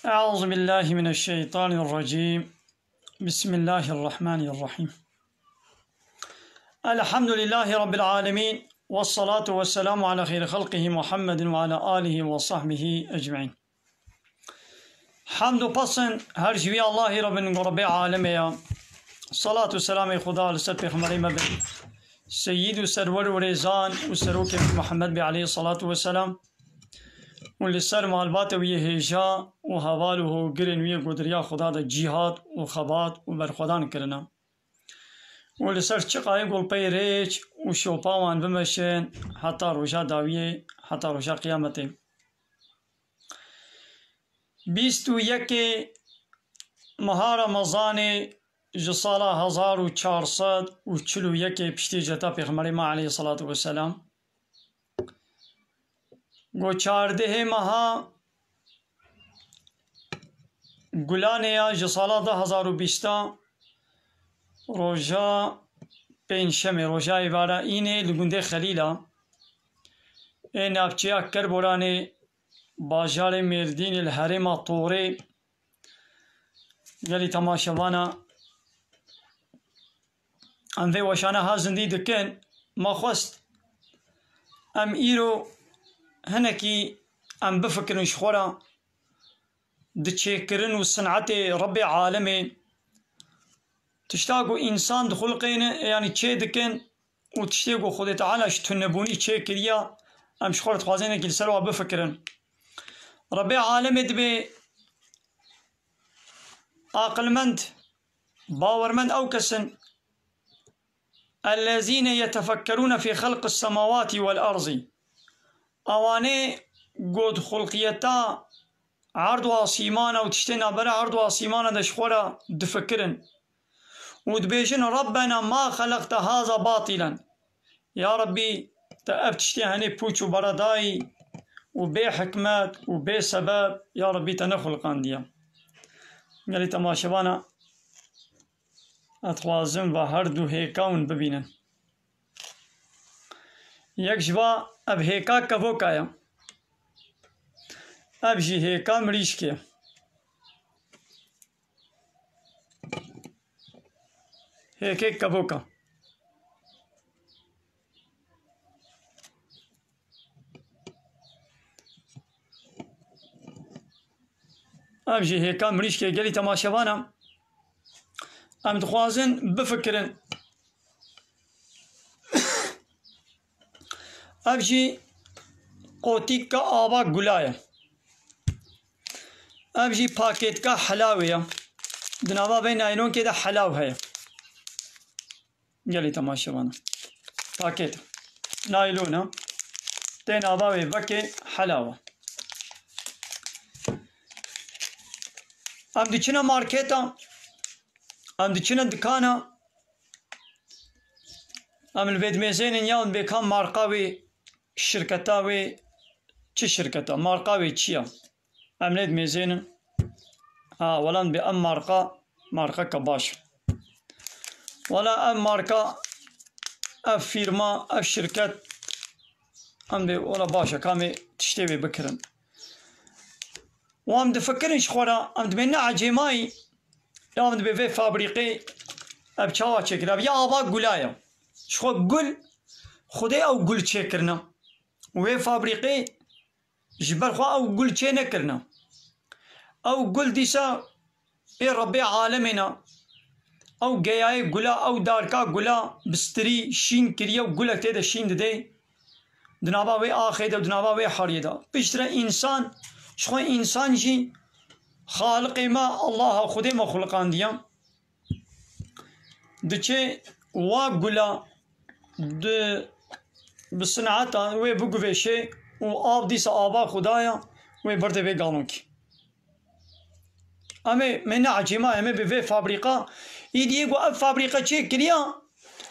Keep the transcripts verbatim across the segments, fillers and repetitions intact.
أعوذ بالله من الشيطان الرجيم. بسم الله الرحمن الرحيم. الحمد لله رب العالمين. والصلاة والسلام على خير خلقه محمد وعلى آله وصحبه أجمعين. Hamd û pesn her ji wî Allahî re bin ku Rebbê alemê ya. Salat û selamê Xuda li ser pêxemberê me bin. Seyîd û serwer û rêzan û serokê me Muhammed bê aleyhî salatu ve selam. Û li ser malbatê wî yê hêja û heval û hogirên wî yê ku di riya Xuda de cîhad û xebat û berxwedan kirine. Û li ser çiqayê ku li pey rêç û şopa wan bimeşin heta roja dawiyê, heta roja qiyametê. Bîst û yekê meha Remezanê ji sala hezar û çar sed û çil û yekê piştî ceta Pêxemberê me aleyhî salatu ve selam. Go çardehê meha Gulanê ya ji sala du hezar û bîsta, roja pêncşemê, roja êvara înê li gundê Xelîla, ê navçeya Kerboranê, bajarê Mêrdînê li herêma Torê, gelî temaşevana em vê weşana ha zindî dikin, me xwest em îro hinekî em bifikirin ji xwe re di çêkirin û sinetê Rebbê alemê. Tişta ku însan dixulqêne, yanî çê dikin û tiştê ku Xwedê Teala ji tunebûnî çêkiriya, em ji xwe re dixwazin hinekî li ser wa bifikirin. Rebbê alemê dibê aqilmend, bawermend ew kes in, "Ellezîne yetefekkerûne fî xelqis semawatî wel erzî." Ewanê ku di xulqiyeta erd û asîmana û tiştê navbera erd û asîmana de ji xwe re difikirin û dibêjin, "Rabbena ma xelaqte haza batîlen." Ya Rabbî, te ev tiştê henê pûç û beredayî û bê hikmet û bê sebeb, ya Rabbî, te nexulqandiye. Gelî temaşevana, ez dixwazim va her du hêka hûn bibînin. Yek ji va ev hêka kevoka ye. Ev jî hêka mirîşkê ye. Hêkê kevoka. Ev jî hêka mirîşkê, gelî temaşevana. Em dixwazin bifikirin. Ev jî qotîka ava gula ye. Ev jî pakêtka helawê ye. Di nava vê naylonkê de helaw heye. Gelî temaşevana. Paket. Naylona. Tê nava wê vekê helawa. Em diçine marketa. Em diçine dikana. Em li vê dimêzênin ya em bê ka marka wê şirketa wê çi şirketa? Marka wê çi ya? Em lê dimêzênin. Ha, wela em bê em marka, markeke baş. Wela ev marka, ev fîrma, ev şirket, em bê wela baş e, ka em ê tiştê wê bikirin. Û em difikirin ji xwe re, em dibê ne ecêmayî, ya em dibê vê fabrîqê ev çawa çêkir? Ev ya ava gula ye. Ji xwe gul, Xwedê ew gul çêkirine. Û vê fabrîqê ji ber xwe ew gul çê nekirine. Ew gul dîsa ê Rebbê alemê ne. Ew geyayê gula, ew darka gula bistirî, şîn kiriye û gulek tê de şîn didê. Di nava wê axê de û di nava wê heriyê de. Piştre însan, ji xwe însan jî Xaliqê me, Allaha Xwedê me xuliqandiye. Diçe wa gula di, bi sineta wê biguvêşê û av dîsa ava Xwedaya wê berde vê galonkî. Em ê me ne ecêma, em ê bi vê fabrîqa, îdiyê ku ev fabrîqa çê kiriya,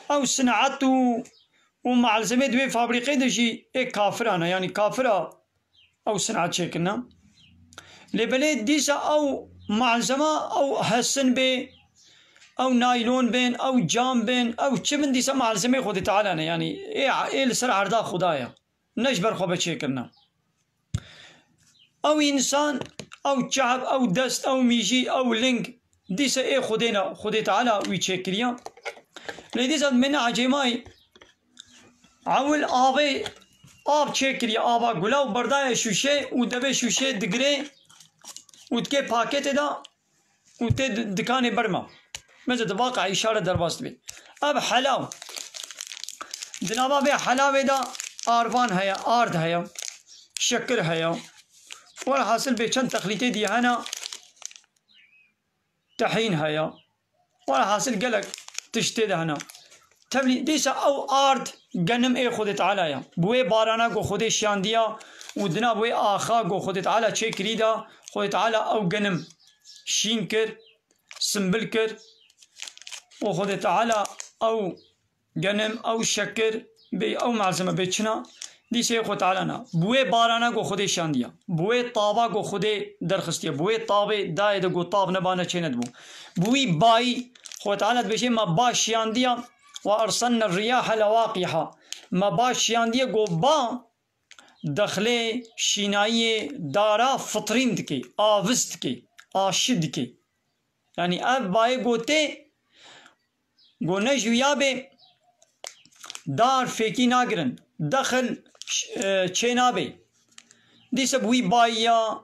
ew sineet û, û malzemê di wê fabrîqê de jî ê kafiran e, yanî kafira ew sineet çêkirine. Lê belê dîsa ew malzema, ew hesin bê, ew naylon bên, ew cam bên, ew çi bin dîsa malzemê Xwedê Teala ne, yanî ê, ê li ser erda Xuda ye. Ne ji ber xwe be çêkirine. Ew însan, Ew çehb, ew dest, ew mîjî, ew ling, dîse ê Xwedê ne, Xwedê Teala wî çêkiriya. Lê dîsa me neecêmayî, ewil avê, av çêkiriye, ava gula û berdaye şûşê û devê şûşê digirê û dikê paketê de û tê di-, dikanê berma. Meze di vaqa îşare derbas dibe. Ev helav. Di nava vê helavê de arvan heye, ard heye, şekir heye. Werhasil bê çend texlîtê dî hene, tehîn heye. Werhasil gelek tiştê de hene. Tevlî, dîsa ew ard genim ê Xwedê Teala ye. Bi wê barana ku Xwedê şiyandiya û di nav wê axa ku Xwedê Teala çêkirî de, Xwedê Teala ew genim şîn kir, simbil kir û Xwedê Teala ew genim, ew şekir, bê ew malzeme bê çina, dîsê Xwedê Teala na. Bi wê barana ku Xwedê şandiya, bi wê tava ku Xwedê derxistiye, bi wê tavê dayê de ku tav nebane çê nedibû. Bi wî bayî Xwedê Teala dibêje, me ba şiyandiya, "Ve ersalne riyahe lewaqiha." Me ba şiyandiye ku ba dexlê şînayiyê dara fitrîn dike, aviz dike, aşi dike. Yanî ev bayê gotê, go ne ji wiya bê, dar fêkî nagirin, dexil, e, çê nabê. Dîse bi wî bayiya,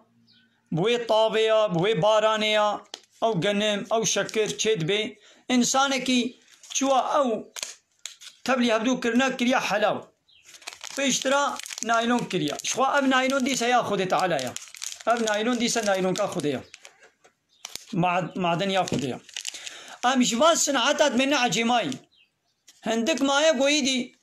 bi wê tavê ya, bi wê baranê ya, ew genim, ew şekir çê dibê. Însanekî çiwa ew tevlî hevdû kirine, kiriya helaw. Piştre naylon kiriya. Ji xwe ev naylon dîse ya Xwedê Teala ya. Ev naylon dîse naylonka Xwedê ya. Ma-, maden ya Xwedê ya. Em ji van sinheta dibê ne ecêmayî. Hindik maye goyî dî,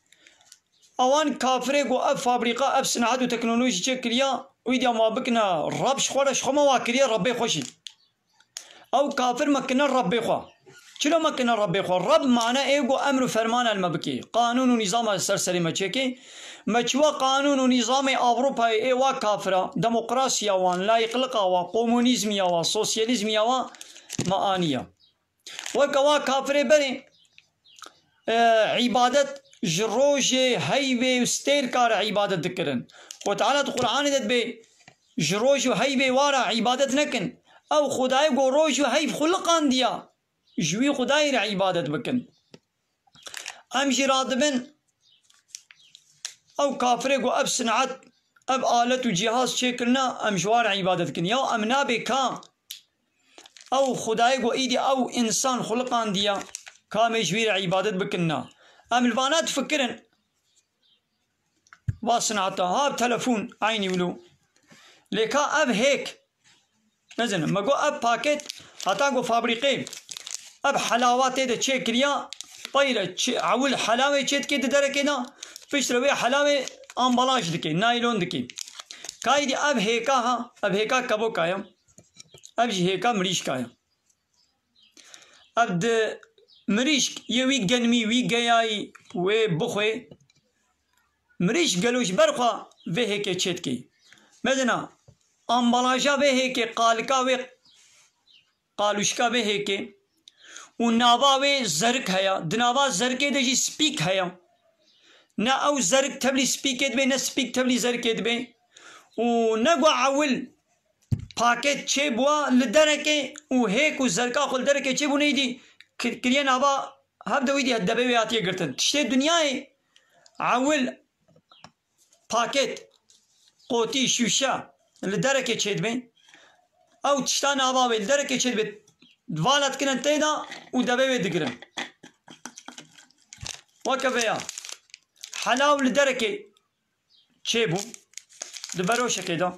ewan kafirê ku ev fabrîka, ev sinhet û teknolojî çêkiriya, wî diya ma bikine Reb ji xwe re, ji xwe me wa kiriye Rebbê xwe jî. Ew kafir me kine Rebbê xwe. Çilo me kine Rebbê xwe? Reb mane ê ku emr û fermana li me bikê. Qanûn û nîzama li ser serê me çêkê. Me çiwa qanûn û nîzamê Ewropayê ê wa kafira, demokrasiya wan, layîqliqa wa, komunîzmiya wa, sosyalîzmiya wa me aniya. Weke wa kafirê berê, e, îbadet ji rojê, heyvê û stêrka re îbadet dikirin. Xwe Teala di Qur'anê de dibê, ji roj û heyvê wa re îbadet nekin. Ew Xwedayê ku roj û heyv xuliqandiya, ji wî Xwedayê re îbadet bikin. Em jî radibin, ew kafirê ku ev sin'et, ev alet û cîhaz çêkirine, em ji wan re îbadet dikin. Ya em nabê ka ew Xwedayê ku îdî ew însan xuliqandiye, ka em ê ji wî re îbadet bikin na. Em li vana difikirin. Va sin'eta, ha telefon, eynî wilo. Lê ka ev hêk, Mezinim, me got ev paket, heta ku fabrîqê ev helawa tê de çêkiriya, peyre çi-, ewil helawê çêdikê di derekê de, piştre wê helawê ambalaj dike, naylon dike. Kaydî ev hêka ha, ev hêka keboka ye. Ev jî hêka mirîşka ye. Ev di mirîşk yê wî genimî, wî geyayî wê bixwê. Mirîşk gelo ji ber xwe vê hêkê çêdikê? Mezina, ambalaja vê hêkê, qalika wê, qalûşka vê hêkê û nava wê zerik heye. Di nava zerikê de jî spîk heye. Ne ew zerik tevlî spîkê dibe, ne spîk tevlî zerikê dibe. Û ne ku ewil paket çêbûwa li derekê û hêk û zerika xwe li derekê çêbû neyîdî kir-, kiriye nava hev de wî dî debê wê hatiye girtin. Tiştê dinyayê ewil paket, qotî, şûşe li derekê çêdibe. Ew tişta nava wê li derekê çêdibe, vala dikinin tê de û devê wê digirin. Weke vêya. Helaw li derekê çêbû. Di beroşekê de.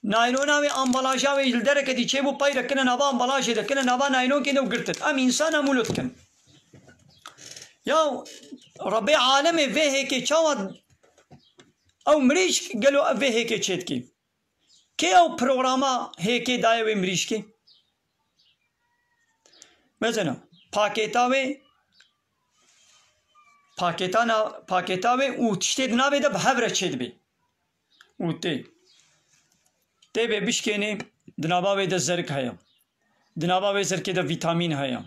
Naylona wê, ambalaja wê li derekê dî çêbû, peyre kine nava ambalajê de, kine nava naylonkê de û girtin. Em însan em wilo dikin. Ya Rebê alemê vê hêkê çawa ew mirîşk gelo ev vê hêkê çêdikî? Kê ew programa hêkê daye wê mirîşkê? Mesela, pakêta wê, pakêta na-, pakêta wê û tiştê di navê de bi hev re çêdibê. Û tê. Tê bê bişkênê, di nava wê de zerik heye. Di nava wê zerkê de vîtamîn heye.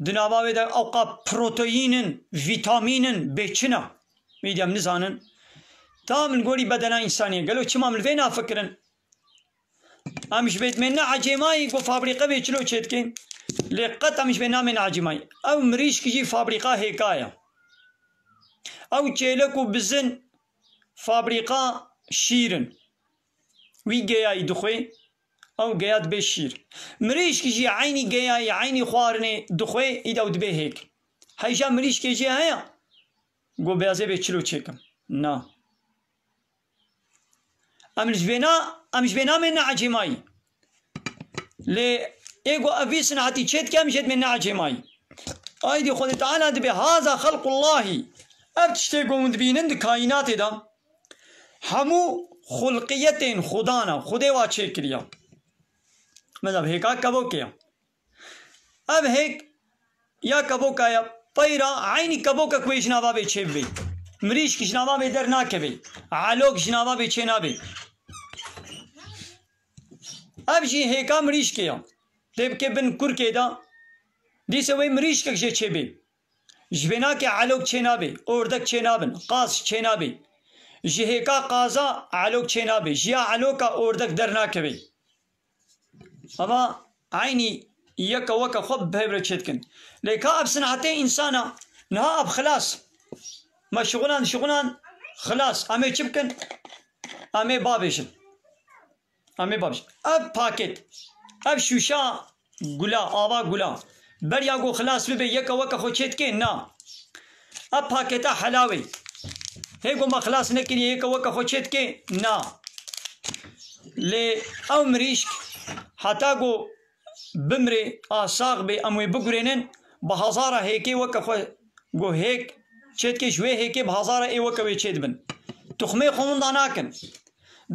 Di nava wê de ewqa proteîn in, vîtamîn in, bêçin e. Wî dî em nizanin. Tam li gorî bedena însanî ye. Gelo çima em li vê nafikirin? Em ji bê dimên ne ecêmayî ku fabrîqe bê çilo çêdikê. Lê qet em ji bê namên ecêmayî. Ew mirîşk jî fabrîqa hêka ye. Ew çêlek û bizin fabrîqa şîr in. Wî geyayî dixwê, ew geya dibe şîr. Mirîşk jî eynî geyayî, eynî xwarinê dixwê, îda ew dibe hêk. Heyja mirîşkê jî heye, go beyazê bê çilo çêkim. Na. Em ji vêna, em ji vêna mê ne ecêmayî. Lê ê go ev vî sinetî çêdike, em jê dimê ne ecêmayî. Aydî Xwedê Teala dibê, "Haza xelqullahî." Ev tiştê go hûn dibînin di kaînatê de, hemû xulqiyetên Xudan e, Xwedê wa çêkiriye. Mesela hêka kevokê ye. Ev hêk ya kevoka ye, peyra eynî kevoka ku yê ji nava bê çê bibê. Mirîşk ji nava bê dernakeve. Elok ji nava bê çê nabê. Ev jî hêka mirîşkê ye. Tê bike bin kurkê de, dîse wê mirîşkek jê çêbê. Ji vênakê elok çênabê, ordek çênabin, qaz çênabê. Ji hêka qaza elok çênabê, ji ya eloka ordek dernakevê. Eva eynî yeke weke xwe bi hev re çêdikin. Lê ka ev sinetê însana, niha ev xilas. Me şixulan, şixulan, xilas. Em ê çi bikin? Em ê bavêjin. Em ê bavêjin. Ev paket, ev şûşa gula, ava gula. Beriya ku xilas bibe, yeke weke xwe çêdike? Na. Ev paketa helawê. Hê ku me xilas nekiriye, yeke weke xwe çêdike? Na. Lê ew mirîşk heta ku bimrê, a sax bê, em wê bigurênin, bi hezara hêkê weke xwe, ku hêk çêdike, ji wê hêkê bi hezara ê weke wê çêdibin. Tuxmê xwe winda nakin.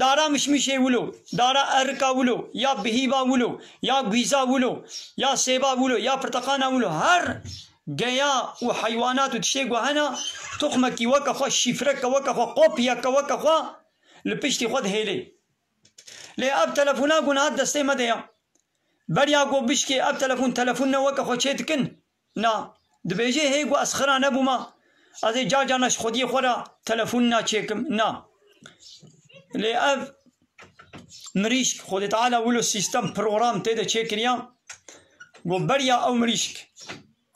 Dara mişmişê wilo, dara erika wilo, ya bihîva wilo, ya gwîza wilo, ya sêva wilo, ya pirteqana wilo, her geya û heywanat û tiştê ku hene, tuxmekî weke xwe, şîfreke weke xwe, kopyeke weke xwe li piştî xwe dihêlê. Lê ev telefona ku niha destê me de ye, beriya ku bişkê ev telefon, telefon ne weke xwe çêdikin? Na. Dibêje, hê ku ez xira nebûma, ez ê car carna ji xwediyê xwe re telefon naçêkim. Na. Lê ev mirîşk, Xwedê Teala wilo sîstem, program tê de çêkiriya, ku beriya ew mirîşk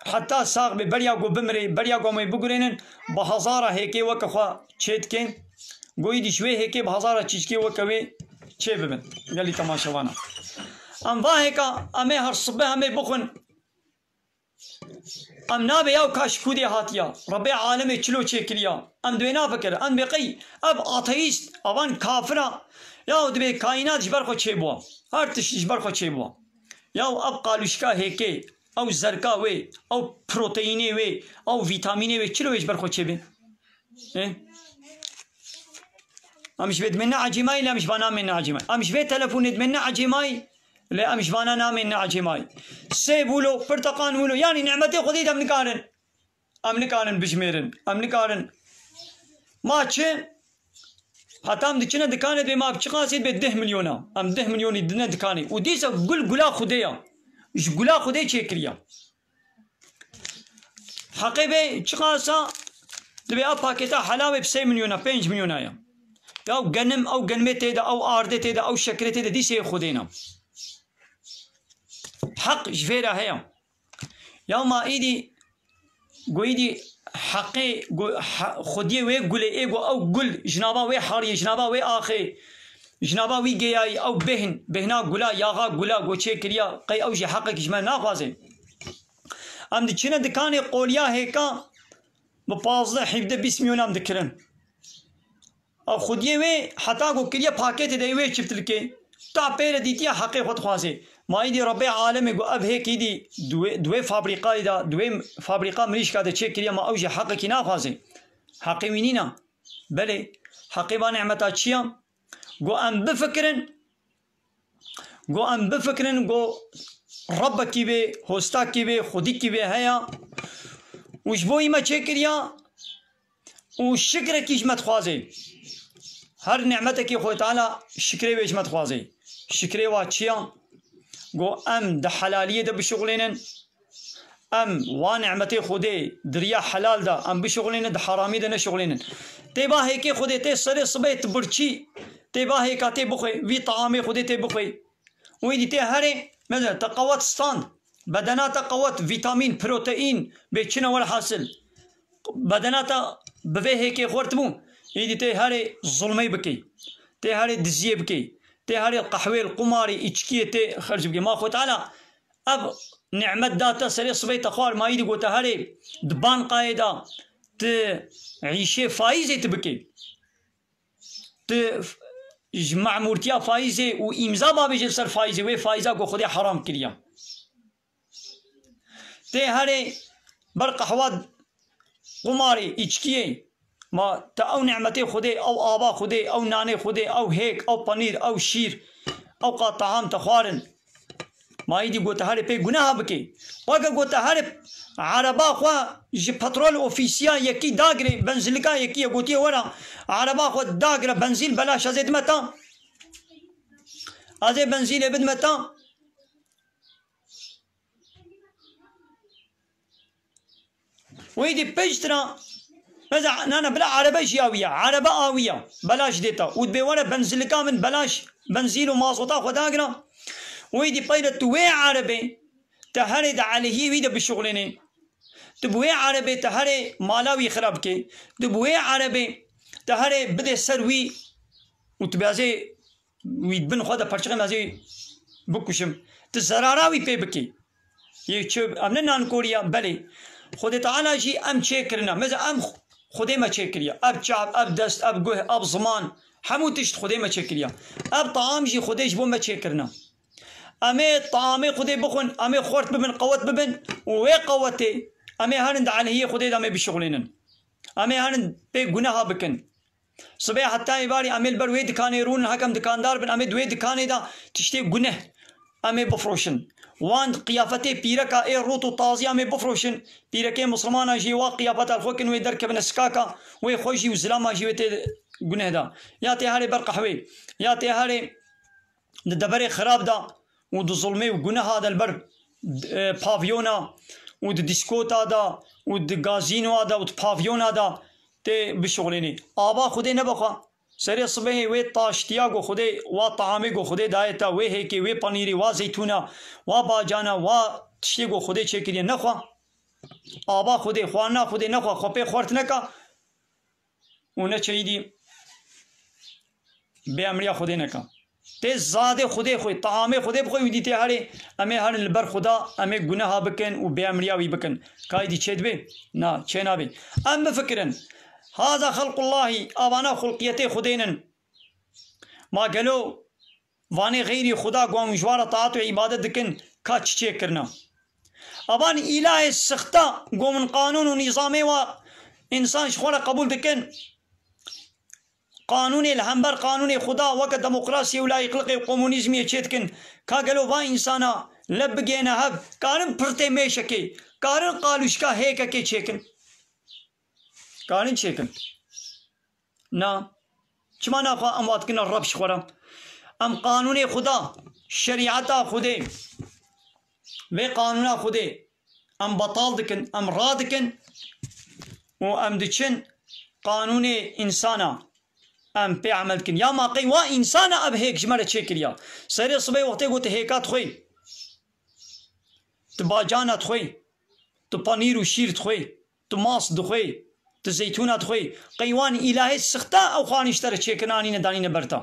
heta sax bê, beriya ku bimirê, beriya ku em wê bigurênin, bi hezara hêkê weke xwe çêdike, ku îdî ji wê hêkê bi hezara çîçkê weke wê çêbibin. Gelî temaşevana. Em va hêka, em ê her sibeh em ê bixwin. Em nabê ya ka ji kûdê hatiya, Rebê alemê çilo çêkiriya. Em dibê nafikir, em dibê qey ev ateîst, avan kafira, ya dibê kaînat ji ber xwe çêbûwa. Her tişt ji ber xwe çêbûwa. Ya ev qalûşka hêkê, ew zerka wê, ew proteînê wê, ew vîtamînê wê, çilo wê ji ber xwe çêbê? Ê? Em ji vê dimên ne ecêmayî, lê em ji vana mên ne ecêmayî. Em ji vê telefonê dimên ne ecêmayî, lê em ji vana namên ne ecêmayî. Sêv wilo, pirteqan wilo, yanî nimetê Xwedê de em nikarin. Em nikarin bijmêrin. Em nikarin. Ma çi? Heta em diçine dikanê dibê ma bi çiqasî dibê deh milyona. Em deh milyonî dine dikanê. Û dîsa gul gula Xwedê ya. Ji gula Xwedê çêkiriya. Heqê bê çiqasa dibê ev paketa helawê bi sê milyona, pênc milyona ya. Ya genim, ew genimê tê de, ew ardê tê de, ew şekerê tê de, dîsê Xwedê ne. Heq ji vê re heye. Ya ma îdî, go îdî heqê, go he-, xwediyê wê gulê, ê go ew gul, ji nava wê heriyê, ji nava wê axê, ji nava wî geyayî, ew bêhn, bêhna gula, yaxa gula, go çêkiriya, qey ew jî heqekî ji me naxwaze? Em diçine dikanê qoliya hêka bi pazdeh, hevdeh, bîst milyon em dikirin. Ev xwediyê wê heta ku kiriye paketê de wê çiftlikê, ta pê re dîtiye heqê xwe dixwaze. Ma îdî Rebê alemê ku ev hêk îdî di wê, di wê fabrîqayê de, di wê fabrîqa mirîşka de çêkiriye, ma ew jî heqekî naxwaze? Heqê wî nîne. Belê, heqê va nimeta çi ya? Ku em bifikirin, Go em bifikirin, go Rebbekî bê, hostakî bê, xwedîkî bê heye û ji bo wî me çêkiriya û şikrekî ji me dixwaze. Her nimetekî Xwedê Teala şikrê wê ji me dixwaze. Şikrê wa çi ya? Go em di helaliyê de bişuxulênin, em wa nimetê Xwedê di riya helal de em bişuxulênin, di heramî de neşuxulênin. Tê va hêkê Xwedê, tê serê sibê, tu birçî, tê va hêka tê bixwê, vî taamê Xwedê tê bixwê. Wî dî tê herê, mesela te qewet stand, bedena te qewet, vîtamîn, proteîn, bê çi ne welhasil. Bedena te bi vê hêkê xurt bû, îdî tê herê zulmê bikê, tê herê diziyê bikê, tê herê qehwê, qumarê, îçkiyê tê xerc bikê. Ma Xwe Teala ev nîmet da te serê sibê te xwar, ma îdî gote herê di bankayê de ti îşê faîzê ti bikê. Tu f-, ji memûrtiya faîzê û îmza babêje li ser faîzê, wê faîza ku Xwedê heram kiriye. Tê herê ber qehwa, qumarê, îçkiyê, ma te ew nîmetê Xwedê, ew ava Xwedê, ew nanê Xwedê, ew hêk, ew penîr, ew şîr, ew qa teham te xwarin. Ma îdî gote herê pê guneha bikê. Weke gote herê ereba xwe ji petrol ofîsiya yekî dagirê, benzîlika yekî ye, gotiye were ereba xwe dagire, benzîl belaş ez ê dime ta. Ez ê benzîlê bidime ta. Wê dî pişt re, mesela, nana, bila erebe jî awiya, erebe awiya, belaş dê ta. Û dibê were benzîlika min belaş, benzîl û mazota xwe dagira. Wê dî peyre tu wê erebê, te herê di aleyhî wî de bişuxulênê. Tu bi wê erebê te herê mala wî xirab bikê. Tu bi wê erebê te herê bidê ser wî û tu bê ez ê wî di bin xwe de perçiqê me ez ê bikuşim. Tu zerara wî pê bikî. Yê çi, em ne nankoriya, belê. Xwedê Teala jî em çêkirina. Mesela em Xwedê me çêkiriye. Ev çav, ev dest, ev guh, ev ziman. Hemû tişt Xwedê me çêkiriye. Ev taam jî Xwedê ji bo me çêkirina. Em ê taamê Xwedê bixwin, em ê xurt bibin, qewet bibin û wê qewetê em ê herin di aleyhiyê Xwedê de em ê bişuxulênin. Em ê herin pê guneha bikin. Sibê heta êvarî em ê li ber wê dikanê rûnin, hekem dikandar bin, em ê di wê dikanê de tiştê guneh em ê bifroşin. Wan qiyafetê pîreka ê rût û tazî em ê bifroşin. Pîrekê Mislimana jî wa qiyafeta li xwe kin, wê derkevine sikaka, wê xwe jî û zilama jî wê tê guneh de. Ya tê herê ber qehwê, ya tê herê di deverê xirab de û di zulmê û guneha de li ber, e, pavyona û di dîskota de û di gazînoa de û di pavyona de tê bişuxulênî. Ava Xwedê nebe xwe. Serê sibehê wê taştiya ku Xwedê, wa taamê ku Xwedê daye te, wê hêkê, wê panîrê, wa zeytûna, wa bacana, wa tiştê ku Xwedê çêkiriye nexwe. Ava Xwedê, xwarina Xwedê nexwe, xwe pê xwert neka. Û ne çeyîdî bêemriya Xwedê neka. Tê zadê Xwedê xwe, taamê Xwedê bixwe, wî dî tê herê, em ê herin li ber Xuda, em ê guneha bikin û bêemriya wî bikin. Kaydî çê dibe? Na, çê nabe. Em bifikirin. Haza xelqullahî, avana xulqiyetê Xwedê nin. Ma gelo vanê xeyrî Xuda ku em ji wan re taat û îbadet dikin, ka çi çêkirina? Avan îlahê sixta ku min qanûn û nîzamê wa însan ji xwe re qebûl dikin, qanûnê li hember qanûnê Xuda weke demokrasiyê û layîqliqê û komunîzmiyê çê dikin, ka gelo va însana leb bigihêne hev, karin pirtê mêşekê, karin qalûşka hêkekê çêkin? Karin çêkin? Na. Çima naxwe em wa dikine Reb ji xwe re? Em qanûnê Xuda, şerîeta Xwedê, vê qanûna Xwedê em betal dikin, em radikin û em diçin qanûnê însana em pê emel dikin. Ya ma qey wa însana ev hêk ji me re çêkiriya? Serê sibê wextê ku tu hêka dixwê, tu bacana dixwê, tu panîr û şîr dixwê, tu mas dixwê, tu zeytûna dixwê, qey wan îlahê sixta ew xwarin ji te re çêkirine anîne danîne ber te.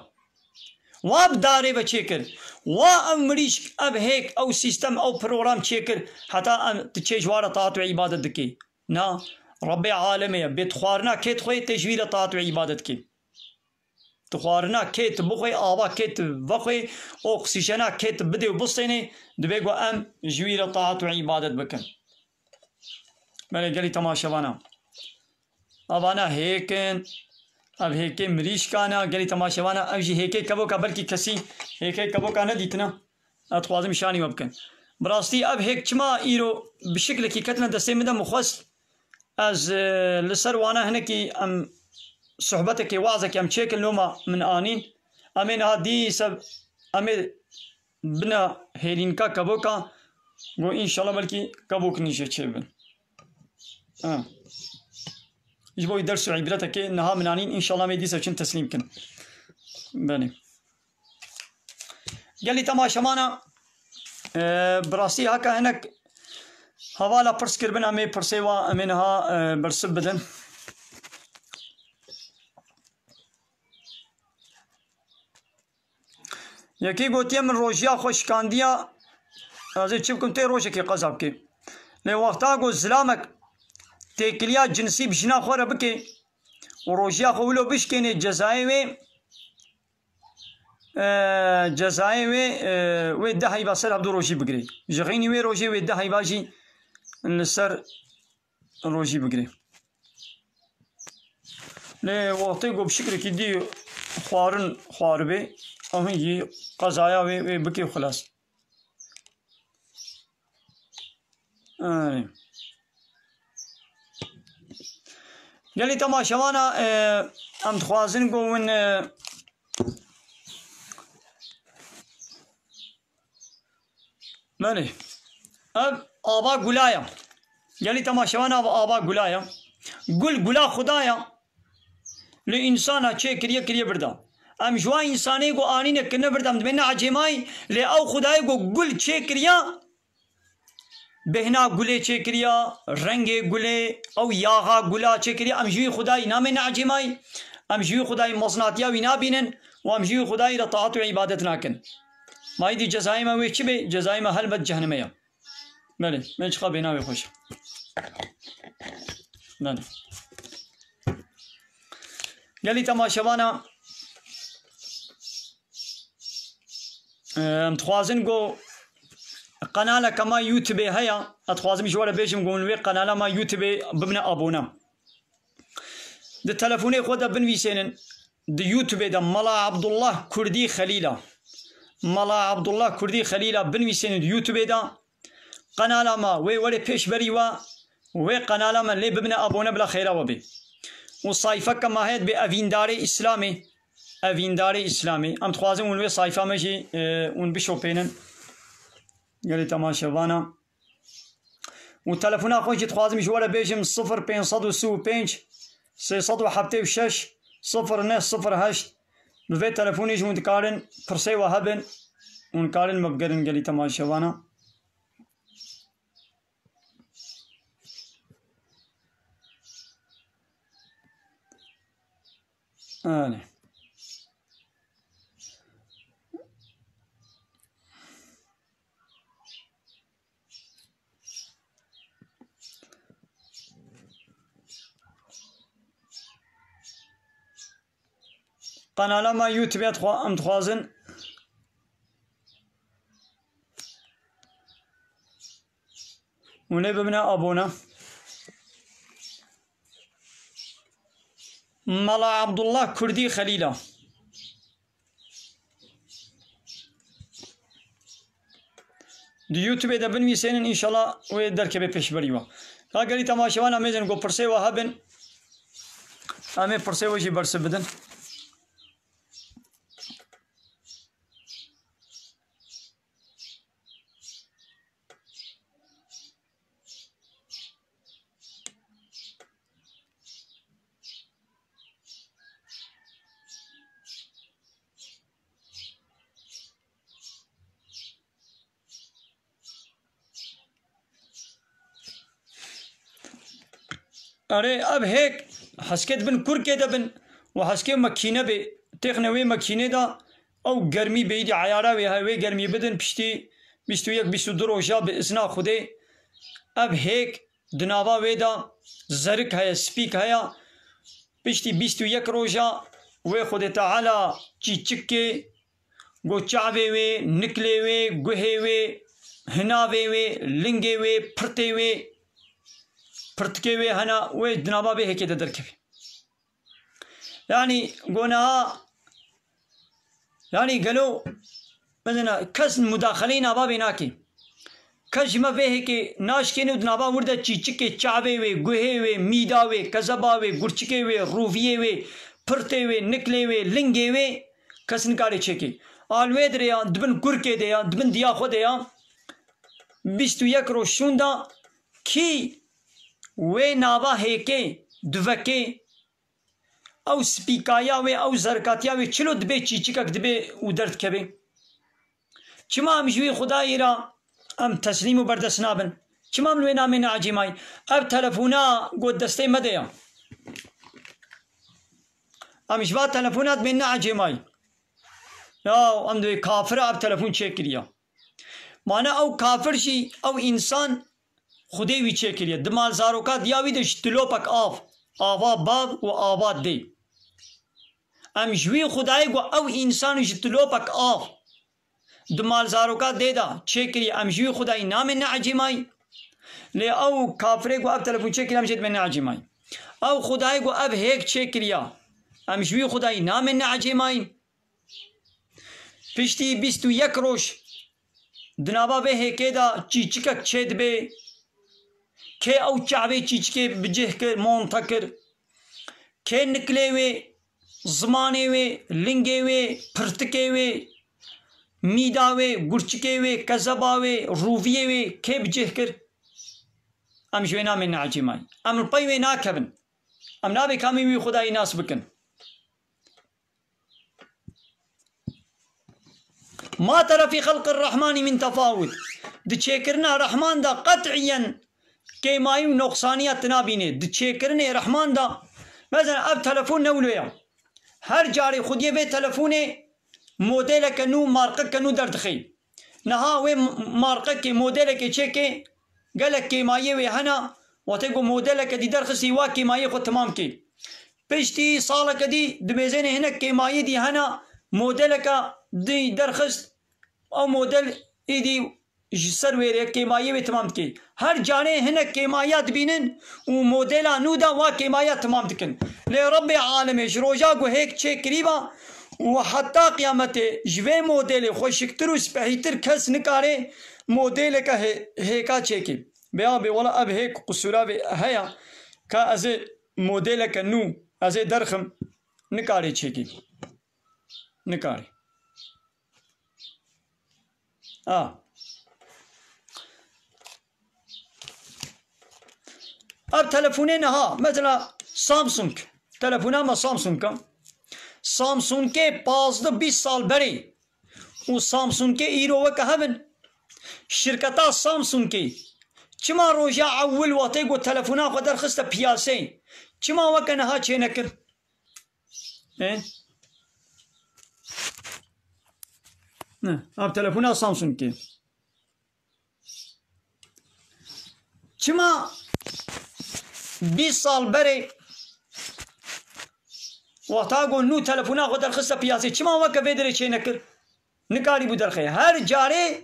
Wa bi darê ve çêkir. Wa ev mirîşk, ev hêk, ew sîstem, ew program çêkir. Heta em, tu çê ji wa re taat û îbadet dikî. Na, Rebbê alemê ye. Bê tu xwarina kê dixwê, tê ji wî re taat û îbadet dikî. Tu xwarina kê tu bixwê, ava kê tu vexwê, oksîjena kê tu bidê û bistênê, divê ku em ji wî re taat û îbadet bikin. Belê gelî temaşevana. Avana hêk in, ev hêkê mirîşkana, gelî temaşevana, ev jî hêkê kevoka, belkî kesî hêkê kevoka nedîtine. Ez dixwazim şanî we bikin. Bi rastî ev hêk çima îro bi şiklekî ketine destê min de, min xwest ez, e, li ser wana hinekî em sohbetekê, wazekê em çêkin, loma min anîn. Em ê niha dîse em ê bine hêlînka kevoka, go înşallah belkî kevok nîşe çêbin. Ha. Ji bo ders û îbretekê niha min anîn, înşallah em ê dîse çin teslîm kin. Belê. Gelî temaşevana, e, bi rastî heke hinek hevala pirs kiribin, em ê pirsê wa em ê niha, e, bersiv bidin. Yekî gotiye min rojiya xwe şikandiya, ez ê çi bikim tê rojekê qeza bikê. Lê wexta ku zilamek têkiliya cinsî bi jina xwe re bikê û rojiya xwe wilo bişkênê cezayê wê, e, cezayê wê, e, wê deh heyva ser hevdu rojî bigirê. Ji xeynî wê rojê wê deh heyva jî li ser rojî bigirê. Lê wextê ku bi şikrekî dî xwarin xwaribê, ew hingî qezaya wê, wê bikê xilas. Erê. Gelî temaşevana, e, em dixwazin ku win, e, Belê. Ev ava gula ya. Gelî temaşevan, ev ava gula ya. Gul, gula Xuda ya. Li însana çêkiriye, kiriye vir da. Em ji wan însanê ku anîne kirine vir da, em dibêne ecêmayî, lê ew Xudayê ku gul çêkiriya, bêhna gulê çêkiriya, rengê gulê, ew yaxa gula çêkiriya, em ji wî Xudayî namêne ecêmayî, em ji wî Xudayî mezinatiya wî nabînin û em ji wî Xudayî re taat û îbadet nakin. Ma îdî cezayê me wê çi bê? Cezayê me helbet cehenime ye. Belê, me çiqa bêhna wê xweş e. Belê. Gelî temaşevana, em dixwazin ku qenaleke ma YouTube heye, ez dixwazim ji we re bêjim ku hûn wê qenala ma YouTube bibine abone. Di telefonê xwe de binivîsênin, di YouTube de Mala Abdullah Kurdî Xelîla. Mala Abdullah Kurdî Xelîla binivîsênin di YouTube de. Qenala me wê were pêşberî we, wê qenala me lê bibine abone bila xêra we bê. Û sayfeke me heye dibê Evîndarê Îslamê. Evîndarê Îslamê. Em dixwazin hûn wê sayfa me jî, e, hûn bişopênin. Gelê temaşevana. Û telefona xwe jî dixwazim ji we re bêjim, sifir pênc sed û sî û pênc, sê sed û heftê û şeş, sifir neh sifir heşt. Bi vê telefonê jî hûn dikarin pirsê we hebin. Hûn karin me bigerin gelî temaşevana. Erê. Qenala me YouTube ya dixwa-, em dixwazin hûn ê bibine abone. Mala Abdullah Kurdî Xelîla. Di YouTubeê de binivîsênin, înşallah wê derkeve pêşberî we. Ka gelî temaşevan em êzin ku pirsê we hebin, em ê pirsê we jî bersiv bidin. Erê, ev hêk heskê di bin kurkê de bin û heskê mekîne bê, têxine wê mekînê de ew germî bêyî dî eyara wê heye, wê germî bidin piştî bîst û yek bîst û du roja bi izna Xwedê. Ev hêk di nava wê de zerik heye, spîk heye. Piştî bîst û yek roja wê Xwedê Teala çîçikê, go çavê wê, niklê wê, guhê wê, hinavê wê, lingê wê, pirtê wê, pirtikê wê hene, wê di nava vê hêkê de derkeve. Yanî go niha, yanî gelo, mesela kes mudaxeleyê nava vê nake. Kes ji me vê hêkê naşkêne û di nava wir de çîçikê çavê wê, guhê wê, mîda wê, kezeba wê, gurçikê wê, rûviyê wê, pirtê wê, niklê wê, lingê wê kes nikare çêkê. A li wê dirê ya, di bin kurkê de ya, di bin diya xwe de ya, bîst û yek roj şûnda kî wê nava hêkê duvekê, ew spîkaya wê, ew zerkatiya wê çilo dibê çîçikek dibê û derdikeve. Çima em ji wî Xwedayî re em teslîm û berdest nabin? Çima em li wê namê neecêmayî? Ev telefona got destê me de ya. Em ji va telefona dibên neecêmayî. Ya em dibê kafira ev telefon çêkiriya. Mane ew kafir jî, ew însan Xwedê wî çêkiriye. Di malzaroka diya wî de ji tilopek av, ava bav û ava dê. Em ji wî Xwedayê got ew însan ji tilopek av, di malzaroka dê de çêkiriye, em ji wî Xwedayî namê neecêmayî. Lê ew kafirê got ev telefon çêkiriye, em jê dibê neecêmayî. Ew Xwedayê got ev hêk çêkiriya, em ji wî Xwedayî namê neecêmayî. Piştî bîst û yek roj di nava vê hêkê de çîçikek çêdibe. Kê ew çavê çîçikê bi cih kir, monte kir? Kê niklê wê, zimanê wê, lingê wê, pirtikê wê, mîda wê, gurçikê wê, kezeba wê, rûviyê wê kê bi cih kir? Em ji wê namê neecêmayî. Em li pey wê nakevin. Em nabê kamî wî Xwedayî nas bikin. Ma tera fî xelqir rehmanî min tefawut. Di çêkirina Rehman de qet'iyen kêmayî û noqsaniya tu nabînê. Di çêkirinê Rehman de, mesela ev telefon ne wilo ya. Her carê xwediyê vê telefonê modeleke nû, marqeke nû derdixê. Niha wê m-, marqekê, modelekê çêkê, gelek kêmayiyê wê hena, wextê ku modeleke dî derxistî, wa kêmayiyê xwe timam kê. Piştî saleke dî dibêzênê hinek kêmayî dî hena, modeleke dî derxist, ew model êdî ji ser wêrê kêmayiyê wê timam dikê. Her carê hinek kêmayiya dibînin û modela nû de wa kêmayiya timam dikin. Lê Rebbê alemê ji roja ku hêk çêkirî ba û heta qiyametê ji vê modelê xweşiktir û spehîtir kes nikare modeleke hê-, hêka çêkê. Bê ya bê wela ev hêk qusûra vê heya ka ez ê modeleke nû ez ê derxim, nikarê çêkê. Nikarê. A. Ev telefonê niha, mesela Samsung. Telefona me Samsung e. Samsungê pazdeh bîst sal berê û Samsungê îro weke hev in. Şirketa Samsungê çima roja ewil wextê ku telefona xwe derxiste piyaseyê, çima weke niha çênekir? E? Ne, ev telefona Samsungê. Çima bîst sal berê wexta ku nû telefona xwe derxiste piyasê, çima weke vê derê çênekir? Nikarîbû derxê. Her carê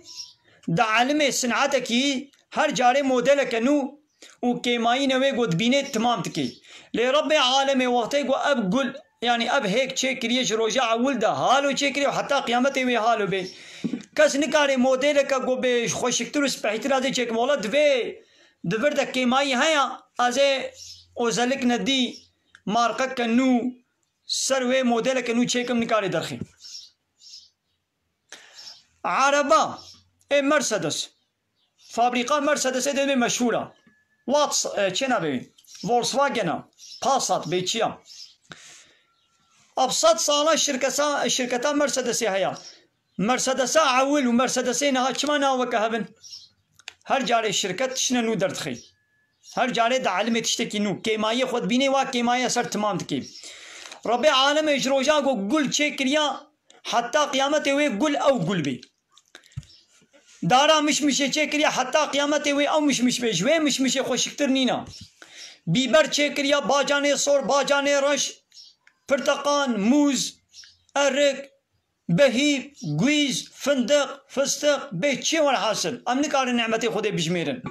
di elimê sinetekî, her carê modeleke nû û kêmayîne wê ku dibînê timam dikê. Lê Rebbê alemê wextê ku ev gul, yanî ev hêk çêkiriye ji roja ewil de, halo çêkiriye û heta qiyametê wê halo bê. Kes nikarê modeleke ku bê xweşiktir û spehîtir a zê çêkim. Wela divê di vir de kêmayî heye, ez ê ozelik nedî, marqeke nû, ser wê modeleke nû çêkim, nikarê derxê. Araba, ê Mercedes. Fabrîka Mercedesê dê bê meşhûr a. Wat, e, çê nabê wî? Volkswagen a. Passat, bê çi ya. Ev sed sala şirkesa, şirketa Mercedesê heye. Mercedesa ewil û Mercedesê niha çima niha weke hev in? Her carê şirket tiştine nû derdixê. Her carê di elimê tiştekî nû. Kêmayiyê xwe dibînê, wa kêmayiya ser timam dikê. Rebbê alemê ji roja ku gul çêkiriya, heta qiyametê wê gul ew gul bê. Dara mişmişê çêkiriya, heta qiyametê wê ew mişmiş bê. Ji wê mişmişê xweşiktir nîna. Bîber çêkiriya, bacanê sor, bacanê reş, pirteqan, mûz, erik, behîv, gwîz, findiq, fistiq, bê çi, welhasil. Em nikarin nimetê Xwedê bijmêrin.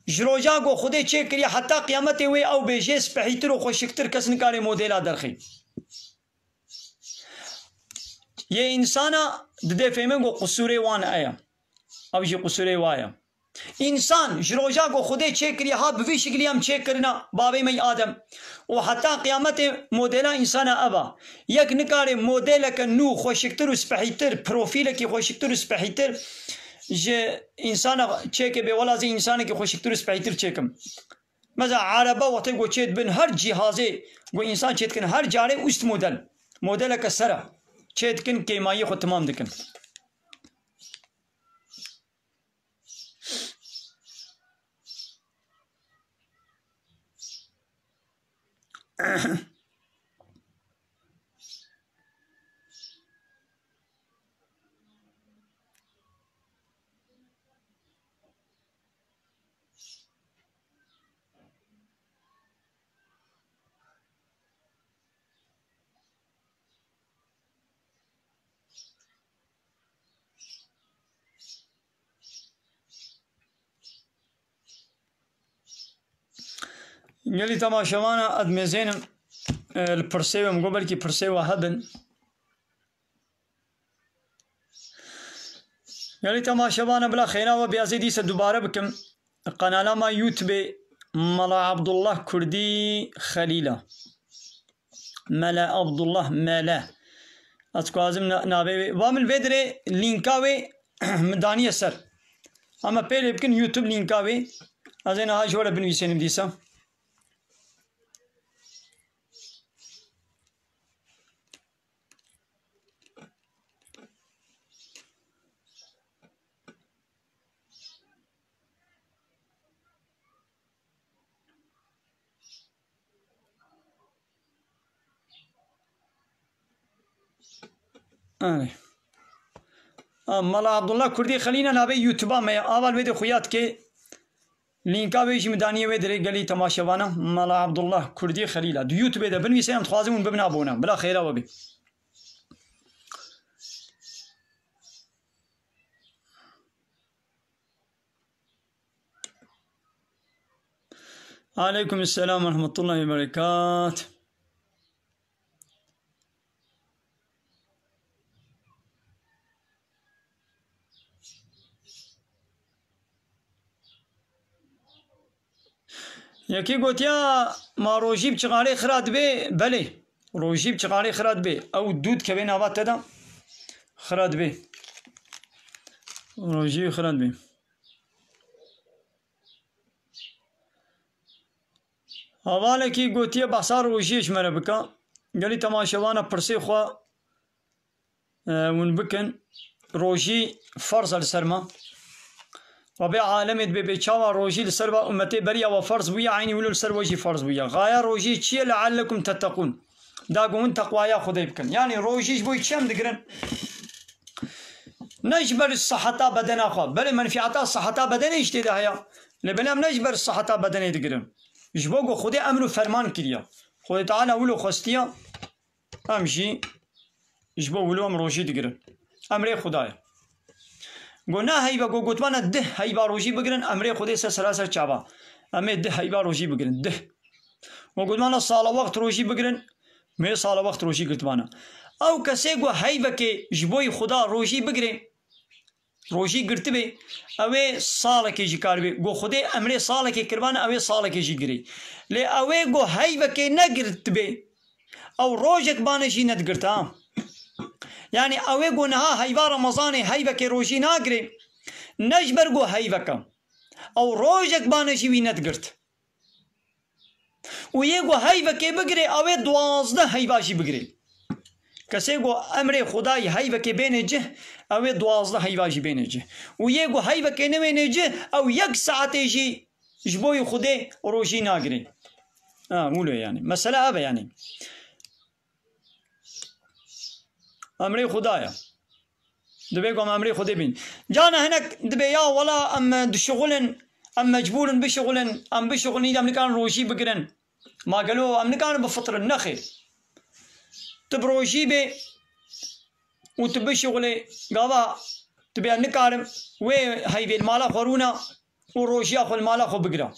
Ji roja ku Xwedê çêkiriye heta qiyametê wê ew bê jê spehîtir û xweşiktir kes nikare modela derxê. Yê însana didê fêmin ku qusûrê wan eye. Ew jî qusûrê wa ye. Însan ji roja ku Xwedê çêkiriye ha bi vî şiklî em çêkirina bavê me yî Adem û heta qiyametê modela însana ev a. Yek nikare modeleke nû xweşiktir û spehîtir, profîlekî xweşiktir û spehîtir ji însana çêke bê, wela zî însanekî xweşiktir û spehîtir çêkim. Mesela araba wextê ku çê dibin her cîhazê ku însan çê dikin her carê ust model. Modeleke ser e. Çê dikin kêmayiyê xwe timam dikin. Gelî temaşevana, ez mêzênim, e, li pirsê we, min got belkî pirsê we hebin. Gelî temaşevana, bila xêra we bê, ez ê dîsa dubare bikim. Qenala me YouTubeê Mela Abdullah Kurdî Xelîla. Mele Abdullah Mele. Ez dixwazim na-, navê wê. Va min vê dirê lînka wê min daniye ser. Ama pê lê bikin YouTube lînka wê. Ez ê niha ji we re binivîsênim dîsa. Erê. A, Mela Abdullah Kurdî Xelîla navê YouTube-a me ye. Aval wê de xuya dike. Lînka wê jî min danî wê dirê gelî temaşevana. Mela Abdullah Kurdî Xelîla. Di YouTube-ê de binivîse, em dixwazin hûn bibin abone. Bila xêra we bê. Aleykum selam ve rahmetullahi ve berekat. Yekî gotiya, ma rojî bi çixarê xira dibe? Belê. Rojî bi çixarê xira dibe. Ew dû dikeve nava te de, xira dibe. Rojî xira dibe. Hevalekî gotiye behsa rojiyê ji me re bike. Gelî temaşevana pirsê xwe, e, hûn bikin. Rojî ferz e li ser me. Rebê alemê dibê bê çawa rojî li ser va ummetê beriya we ferz bûye, eynî wilo li ser we jî ferz bûye. Xaya rojiyê çi ye? Leallekum tettekûn. Da ku hûn teqwaya Xwedê bikin. Yanî rojî ji bo çi em digirin? Ne ji ber siheta bedena xwe, belê menfîeta siheta bedenê jî tê de heye. Lê belê em ne ji ber siheta bedenê digirin. Ji bo ku Xwedê emr û ferman kiriye. Xwedê Teala wilo xwestiye, em jî ji bo wilo em rojî digirin. Emrê Xuda ye. Go ne heyve, go gotmane dih heyva rojî bigirin, emrê Xwedê ser seraser çava. Em ê dih heyva rojî bigirin, dih. Go gotmane sala wext rojî bigirin, me sala wext rojî girtmane. Ew kesê go heyvekê ji boyî Xuda rojî bigirê, rojî girtibê, ew ê salekê jî karibê. Go Xwedê emrê salekê kiribane, ew ê salekê jî girê. Lê ew ê go heyvekê negirtibê, ew rojek bane jî nedigirt ha. Yanî ew ê go niha heyva Remezanê heyvekê rojî nagirê, ne ji ber go heyvek e. Ew rojek bane jî wî nedigirt. Û yê ku heyvekê bigirê, ew ê duwazdeh heyva jî bigirê. Kesê ku emrê Xwedayî heyvekê bênê cih, ew ê duwazdeh heyva jî bênê cih. Û yê ku heyvekê newênê cih, ew yek saetê jî ji bo yê Xwedê rojî nagirê. Ha, wilo yanî. Mesele ev e yanî. Emrê Xuda ye. Dibê ku em emrê Xwedê bîn. Cana hinek dibê ya wela em dişixulin, em mecbûr in bişixulin, em bişixulin, îdî em nikarin rojî bigirin. Ma gelo em nikarin bifitirin? Nexêr. Tu bi rojî bê û tu bişixulê, gava dibê em nikarin wê heyvê li mala xwe rûna, û rojiya xwe li mala xwe bigira.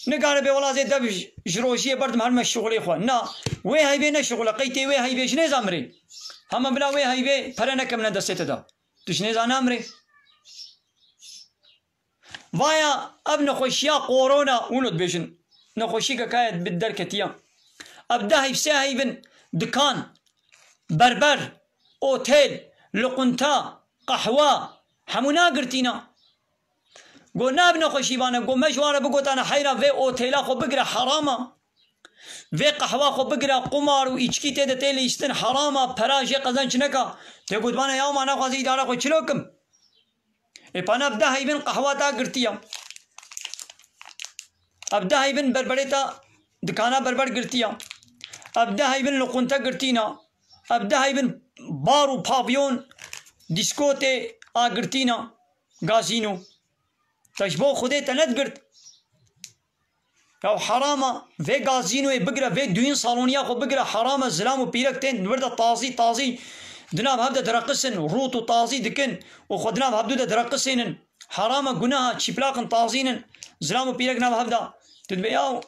Nikare bê wela zê dev ji, ji rojiyê berdim herime şixulê xwe. Na, wê heyvê ne şixule, qey tê wê heyvê ji nêza mirê. Hema bila wê heyvê pere nekemine destê te de. Tu ji nêza namirê. Vaya ev nexweşiya korona, wilo dibêjin. Nexweşîke kaye bi derketiya. Ev deh heyv, sê heyvin dikan, berber, otel, luqunta, qehwa, hemû nagirtîna. Go nav nexweşî vane, go me ji wan re bigotane heyra vê otêla xwe bigire herama. Vê qehwa xwe bigire, qumar û îçkî tê de tê lîstin herama, pera jê qezenc neka. Tê gotmane ya ma naxwaze îdara xwe çilo kim? Ê pana ev deh heyvin qehwa ta girtiya. Ev deh heyvin berberê ta dikana berber girtiya. Ev dehey bin li qunte girtîna. Ev dehey bin bar û pavyon, dîskotê a girtîna, gazîno. Te ji bo Xwedê te nedigirt. Ya herama, vê gazînoyê bigire, vê duyîn saloniya xwe bigire, herama, zilam û pîrek tên li wir de tazî, tazî di nav hev de direqisin, rût û tazî dikin û xwe di nav hevdû de direqisînin. Herama, gunaha, çîplaqin, tazînin, zilam û pîrek nav hev de. Tu dibê ya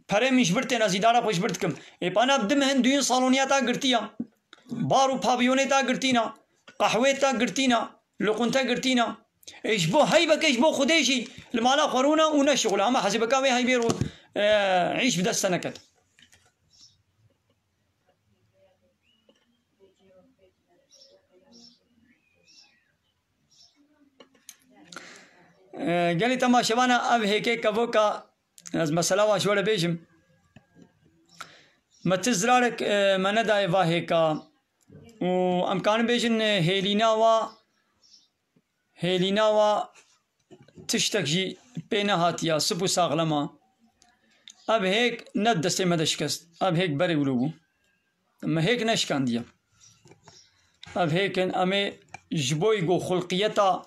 perê min ji bir tên, ez îdara xwe ji bir dikim. Ê pana bi dimihin duyîn saloniya ta girtiya. Bar û paviyonê ta girtîna. Qehwê ta girtîna. Li qunte girtîna. Ê ji bo heybeke ji bo Xwedê jî li mala xwe rûne û neşixule. Hema hesîbeka wê heybê ro, e, îş bi dest te neket. E, gelî temaşevana ev hêkê kevoka ez mesela wa ji we re bêjim. Me ti zirarek, e, me nedaye va hêka. Û em karin bêjin, e, hêlîna wa, hêlîna wa tiştek jî pê nehatiya, sip û saxlema. Ev hêk ne destê me de şikest. Ev hêk berê wilo bû. Me hêk neşikandiye. Ev hêk in, em ê ji bo ku xulqiyeta,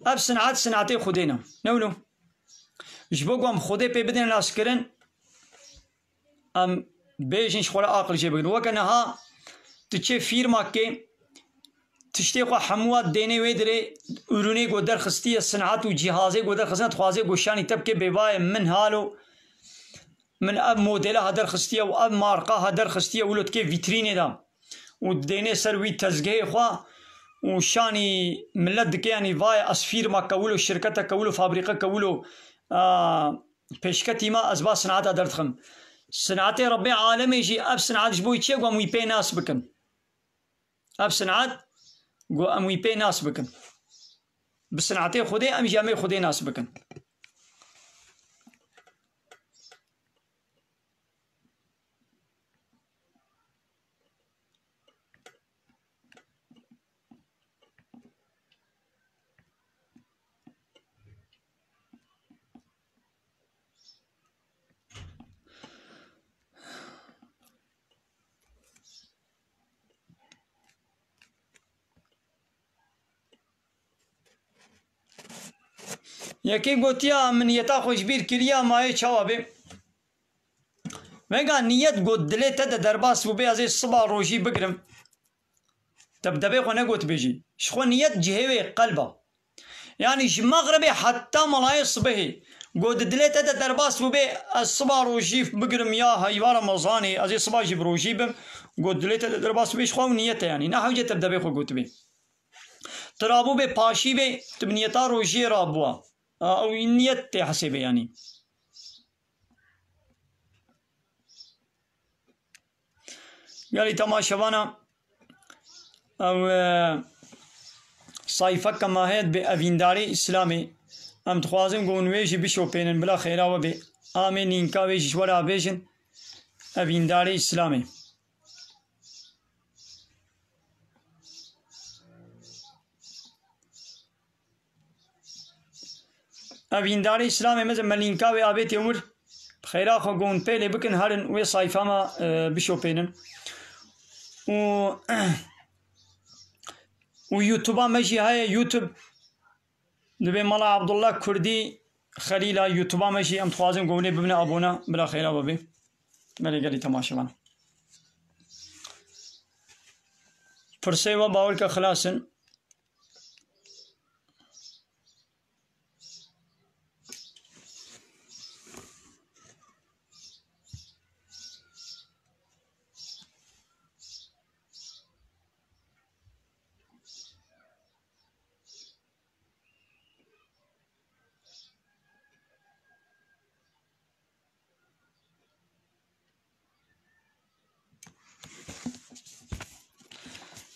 ev sinat, sinatê Xwedê ne. Ne wilo? Ji bo ku em Xwedê pê bidin naskirin, em bêjin ji xwe re aqil jê bigirin. Weke niha tu çê fîrmakê, tiştê xwe hemû wa dênê wê dirê, ürünê ku derxistiye, sinat û cihazê ku derxistine, dixwaze ku şanî te bike bêvaye min halo, min ev modele ha derxistiye û ev marqa ha derxistiye, wilo dikê vîtrînê de û dênê ser wî tezgehê xwe û şanî millet dike, yanî vaye ez fîrma kewilo, şirkete kewilo, fabrîqe kewilo, a, pêşketî me, ez va sinata derdixim. Sinatê Rebbê alemê jî ev sinat ji bo çi ye ku em wî pê nas bikin? Ev sinat ku em wî pê nas bikin. Bi sinatê Xwedê em jî em ê Xwedê nas bikin. Yekê gotiya, min niyeta xwe ji bîr kiriya, ma yê çawa bê? Vega niyet got dilê te de derbas bûbê, ez ê siba rojî bigirim. Te bi debê xwe negot bêjî. Ji xwe niyet cihê wê qelb a. Yanî ji mexribê heta melayê sibehê. Got di dilê te de derbas bûbê, ez siba rojî bigirim ya heyva Remezanê, ez ê siba jî bi rojî bim. Got dilê te de derbas bûbê, ji xwe ew niyet e yanî. Ne hewce te bi debê xwe gotibê. Tu rabûbê paşî bê, tu bi niyeta rojiyê rabûwa. A, ew niyet tê hesêbê yanî. Gelî temaşevana, ew, e, sayfeke me heye dibê Evîndarê Îslamê. Em dixwazin ku hûn wê jî bişopênin, bila xêra we bê. Amê nînka wê jî ji we re bêjin. Evîndarê Îslamê. Evîndarê Îslamê, meze me lînka wê avêtiye wir. Bi xêra xwe gon pêlê bikin, herin wê sayfa me, e, bişopênin. Û, û YouTube-a me jî heye, YouTube. Dibê Mala Abdullah Kurdî Xelîla YouTube-a me jî em dixwazin gonê bibine abone, bila xêra we bê. Belê gelî temaşevan. Pirsê we bawer ke xilas in.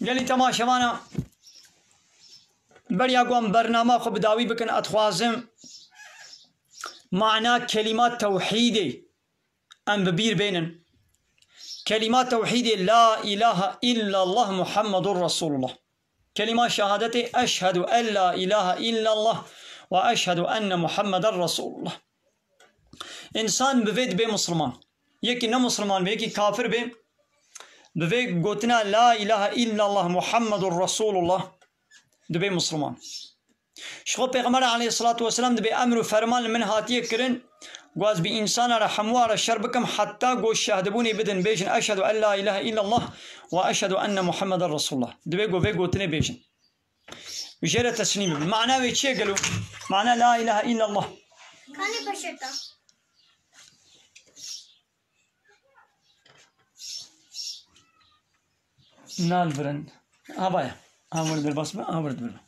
Gelî temaşevana, beriya ku em bernama xwe bi dawî bikin, ez dixwazim mana kelîma tewhîdê em bi bîr bênin. Kelîma tewhîdê, La ilahe illallah Muhammedur Resulullah. Kelîma şehadetê, Eşhedü en la ilahe illallah ve eşhedü enne Muhammeden Resulullah. Însan bi vê dibê misilman. yekî ne Musliman be, yekî kafir be, bi vê gotina La ilahe illallah Muhammedur Resulullah dibe Musliman. Ji xwe Pêxember aleyhissalatu vesselam dibe emr û ferman li min hatiye kirin, ku ez bi însana re hemûa re şer bikim, heta ku şehdibûnê bidin, bêjin, "Eşhedû en la ilahe illallah ve eşhedû enne Muhammeden Resulullah." Dibe ku vê gotinê bêjin. Û jê re teslîm bibin. Mana wê çi ye gelo? Mana la ilahe illallah. Kanê peşeta. Nalvirin. Havaya. Havur derbas be, havur derbas.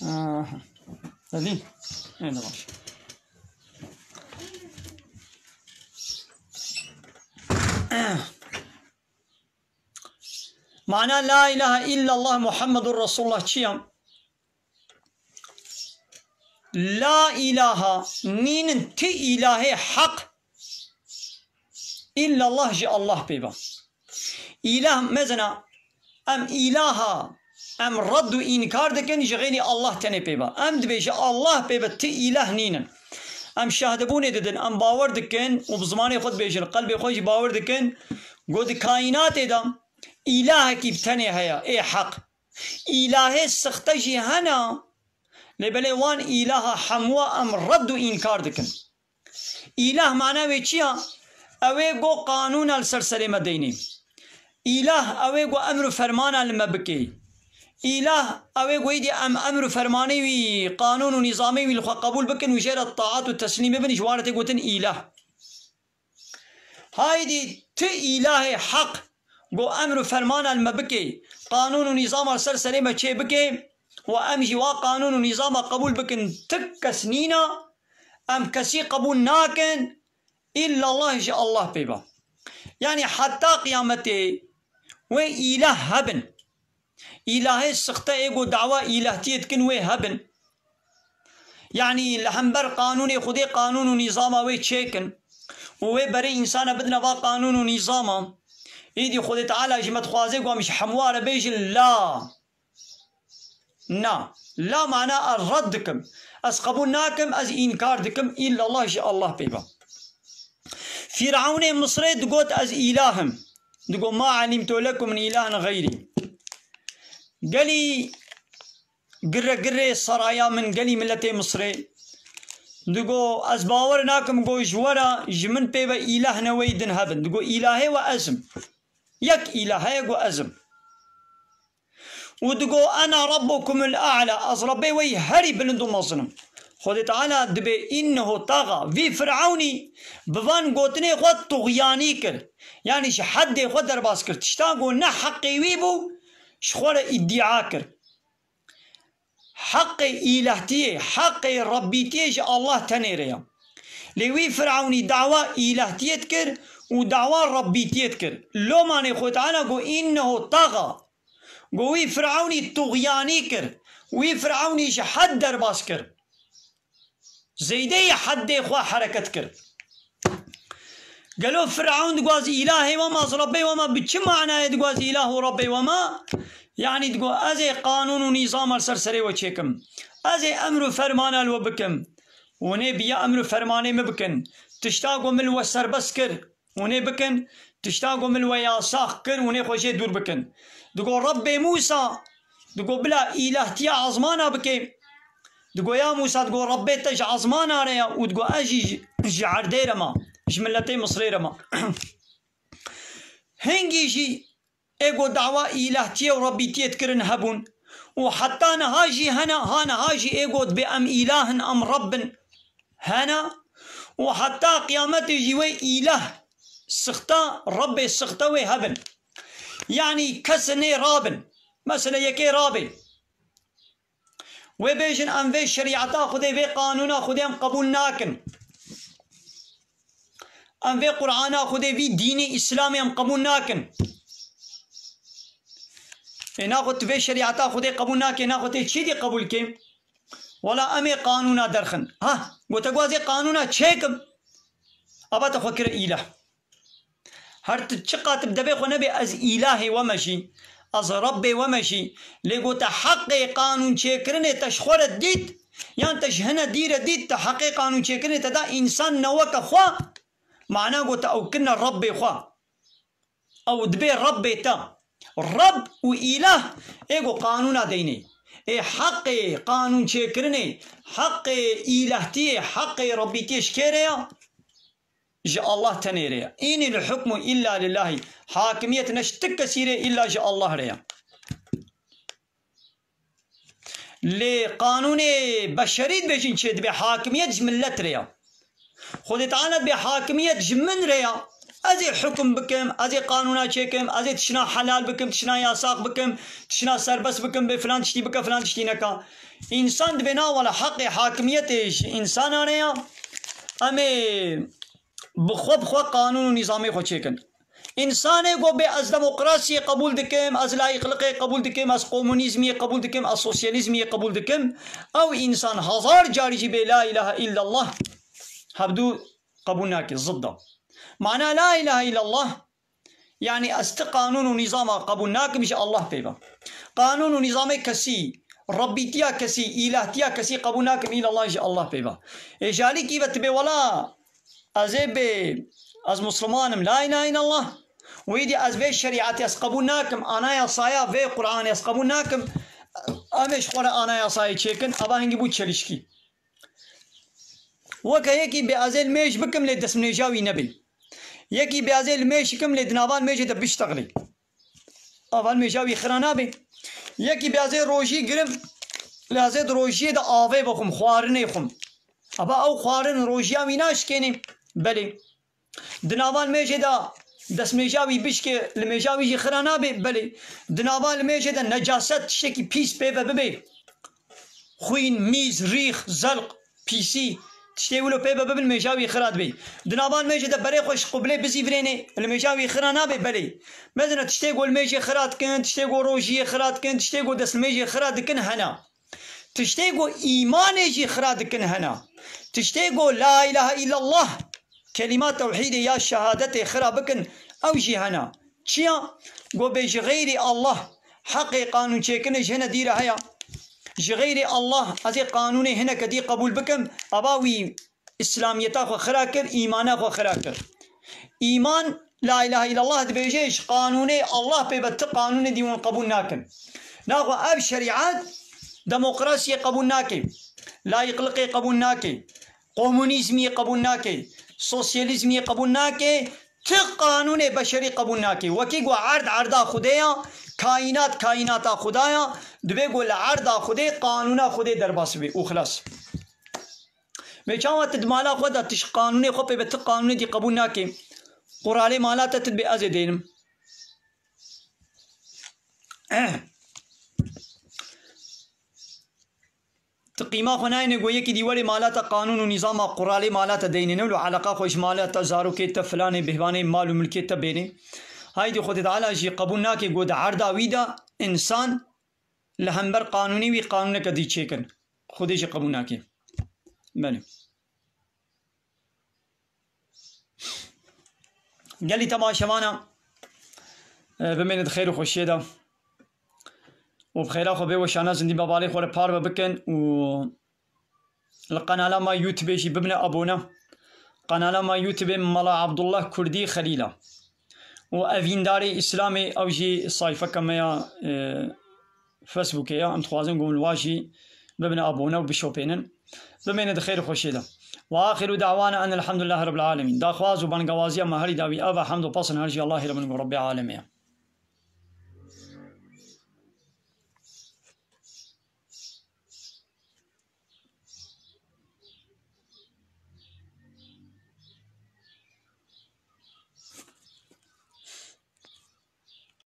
Aha. Hadi. Evet, tamam. Mana la ilahe illallah Muhammedur Resulullah çi ya? La ilaha, nînin ti îlahê heq, illallah ji Allah pê ba. Îlah mezina, em îlaha, em red û înkar dikin, ji xêrî Allah tenê pê ba. Em dibê ji Allah pê ba ti îlah nînin. Em şahdibûnê didin, em bawer dikin û bi zimanê xwe dibêjin, qelbê xwe jî bawer dikin, ku di kaînatê de îlahekî bi tenê heye, ê heq. Îlahê sixte jî hene, lê belê wan îlaha hemûa em red û înkar dikin. Îlah mana wê çi ya? Ew ê ku qanûna li ser serê me deynê. Îlah ew ê ku emr û fermana li me bikê. Îlah ew ê ku êdî em emr û fermanê wî, qanûn û nîzamê wî li xwe qebûl bikin û jê re taat û teslîm bibin, ji wan re tê gotin îlah. Haydî ti îlahê heq ku emr û fermana li me bikê, qanûn û nîzama li ser serê me çê bikê û em jî wa qanûn û nîzama qebûl bikin, ti kes nîna, em kesî qebûl nakin, îllallah ji Allah pê ba. Yanî heta qiyametê wê îlah hebin. Îlahê sixte ê ku dawa îlahtiyê dikin wê hebin. Yanî li hember qanûnê Xwedê qanûn û nîzama wê çêkin û wê berê însana bidine va qanûn û nîzama. Êdî Xwedê Teala ji me dixwaze ku em ji hemûa re bêjin la. Na. La mana ez red dikim. Ez qebûl nakim, ez înkar dikim. Îllallah ji Allah pê ba. Fîrewnê Misrê digot, "Ez îlah im." Digot, "Ma elimtu lekum min îlahin xeyrî." Gelî gire gire saraya min, gelî miletê Misrê. Digot, "Ez bawer nakim ku ji we re, ji min pê ve îlah ne wey din hebin." Digot, "Îlahê we ez im. Yek îlah heye ku ez im." Û digo, "Ena rabbukumul a'la", ez Rebbê we yî herî bilind û mezin im. Xwedê Teala dibê, "Innehu taga", vî Firewnî bi van gotinê xwe tuxyanî kir. Yanî ji heddê xwe derbas kir. Tişta ku ne heqê wî bû, ji xwe re îdîa kir. Heqê îlahtiyê, heqê Rebbîtiyê ji Allah tenê re ye. Lê wî Firewnî dawa îlahtiyê dikir û dawa Rebbîtiyê dikir. Lomanê Xwedê Teala got, "Înnehu taga." Got, wî Firewnî tuxyanî kir. Wî Firewnî ji hed derbas kir. Zeydeyê heddê xwe hereket kir. Gelo Firewn digwaz îlahê we ma, ez Rebbê we ma, bi çi manayê digwaz îlah û Rebbê we ma? Yanî digo, ez ê qanûn û nîzama li ser serê we çêkim. Ez ê emr û fermana li we bikim. Hûn ê bi ya emr û fermanê min bikin. Tişta ku min li we serbest kir, hûn ê bikin. Tişta ku min li we yasax kir, hûn ê xwe jê dûr bikin. Digo, Rebbê Mûsa, digo, bila îlahtiya ezmana bike. Digo, ya Mûsa, digo, Rebbê te ji ezmana re ye û digo, ez jî ji, ji erdê re ma, ji miletê Misrê re ma. Hingî jî ê got dawa îlahtiyê û Rebbîtiyê dikirin hebûn û heta niha jî hene, ha niha jî ê got bê em îlah in, em Reb in, hene û heta qiyametê jî wê îlah sixta, Rebbê sixta wê hebin. Yanî kes nê rabin. Mesela yekê rabê. Wê bêjin, "Em vê şerîeta Xwedê, vê qanûna Xwedê em qebûl nakin. Em vê Qur'ana Xwedê, vî dînê Îslamê em qebûl nakin." Ê naxwe tu vê şerîeta Xwedê qebûl nakê, naxwe tê çî dî qebûl kê? Wela em ê qanûna derxin. Ha, gote gwazê qanûna çêkim. Ava te xwe kire îlah. Her tu çiqat bi devê xwe nebê, ez îlahê we me jî, ez Rebbê we me jî, lê gote heqê qanûn çêkirinê te ji xwe re dît, yan te ji hine dî re dît, te heqê qanûn çêkirinê te da însan ne weke xwe, Mana got ew kirine Rebbê xwe. Ew dibê Rebbê te. Reb û îlah ê ku qanûna deynê. Ê heqê qanûn çêkirinê, heqê îlehtiyê, heqê Rebbîtiyê ji kê re ya? Ji Allah tenê re ya. Înil hukmu illa lillahî. Hakimiyet ne ji ti kesî re, îlla ji Allah re ya. Lê qanûnê beşerî dibêjin çê dibe, hakimiyet ji millet re ya. Xwedê Teala dibê hakimiyet ji min re ya. Ez ê hukum bikim, ez ê qanûna çêkim, ez ê tişna helal bikim, tişna yasax bikim, tişna serbest bikim, bê filan tiştî bike, filan tiştî neka. Însan dibê na wela heqê hakimiyetê ji însana re ya. Em ê bi xwe bi xwe qanûn û nîzamê xwe çêkin. Însanê got bê ez demokrasiyê qebûl dikim, ez layîqliqê qebûl dikim, ez komunîzmiyê qebûl dikim, ez sosyalîzmiyê qebûl dikim. Ew însan hezar carî jî bê la îlahe îllallah hevdû qebûl nake, zidda. Mana la îlahe îllallah, yanî ez ti qanûn û nîzama qebûl nakim ji Allah pê ve. Qanûn û nîzamê kesî, Rebbîtiya kesî, îlahtiya kesî qebûl nakim îllallah ji Allah pê ve. Ê ji alîkî ve tu bê wela ez ê bê, ez Musliman im, la îlahe îllallah. Wî dî ez vê şerîetê ez qebûl nakim, anayasaya vê Qur'anê ez qebûl nakim. Em ê ji xwe re anayasayê çêkin, eva hingî bû çelişkî. Weke yekî bê ez ê li mêj bikim lê destmêja wî nebê. Yekî bê ez ê li mêj bikim lê di nava li mêjê de biştexilê. Ava li mêja wî xira nabe. Yekî bê ez ê rojî girim lê ez ê di rojiyê de avê bixwim, xwarinê xwim. Ava ew xwarin rojiya wî naşikêne. Belê. Di nava li mêjê de destmêja wî bişke, li mêja wî jî xira nabe. Belê. Di nava li mêjê de necaset, tiştekî pîs pê ve bibe. Xwîn, mîz, rîx, zelq, pîsî, tiştê wilo pê ve bibin, mêja wî xira dibe. Di nava li mêjê de berê xwe ji qiblê bizîvirêne, li mêja wî xira nabe? Belê. Mezina tiştê ku li mêjê xira dikin, tiştê ku rojiyê xira dikin, tiştê ku dest li mêjê xira dikin hena. Tiştê ku îmanê jî xira dikin hena. Tiştê ku la îlahe îllallah, kelîma tewhîdê ya şehadetê xira bikin, ew jî hena. Çiya? Ku bê ji xeyrî Allah heqê qanûnçêkirinê ji hine dî re heye. Ji xeyrî Allah ez ê qanûnê hineke dî qebûl bikim, ava wî îslamiyeta xwe xira kir, îmana xwe xira kir. Îman, la îlahe îllallah dibêje, ji qanûnê Allah pê ve ti qanûnê dî hûn qebûl nakin. Naxwe ev şerîet demokrasiyê qebûl nake, layîqliqê qebûl nake, komunîzmiyê qebûl nake, sosyalîzmiyê qebûl nake, ti qanûnê beşerî qebûl nake. Wekî ku erd erda Xwedê ya, kaînat kaînata Xweda ya, divê ku li erda Xwedê qanûna Xwedê derbas bibe û xilas. Vê çawa tu di mala xwe de tu ji qanûnê xwe pê ve ti qanûnê dî qebûl nake? Quralê mala te tu dibê ez ê deynim. Tu qîma xwe nayêne ku yekî dî werê mala te qanûn û nîzama quralê mala te deynêne, wilo eleqa xwe ji mala te, zarokê te, filanê, bihvanê, mal û milkê te bêne. Haydî Xwedê Teala jî qebûl nake ku di erda wî de însan li hember qanûnê wî qanûneke dî çêkin. Xwedê jî qebûl nake. Belê. Gelî temaşevana, e, bimêne di xêr û xweşiyê de. Û bi xêra xwe bê weşana zindî be balê xwe re parve bikin û li qenala me YouTube jî bibine abone. Qenala me YouTube Mala Abdullah Kurdî Xelîl e. Û evîndarê Îslamê ew jî sayfeke me ya, e, Facebookê ya. Em dixwazin ku hûn wa jî bibine abone û bişopênin. Bimêne di xêr û xweşiyê de. Ve axiru da'wana enel hamdulillah rabbil alemîn. Daxwaz û bangewaziya me herî dawî ev e, hemd û pasin her jî Allahê re bin ku Rebbê alemê ye.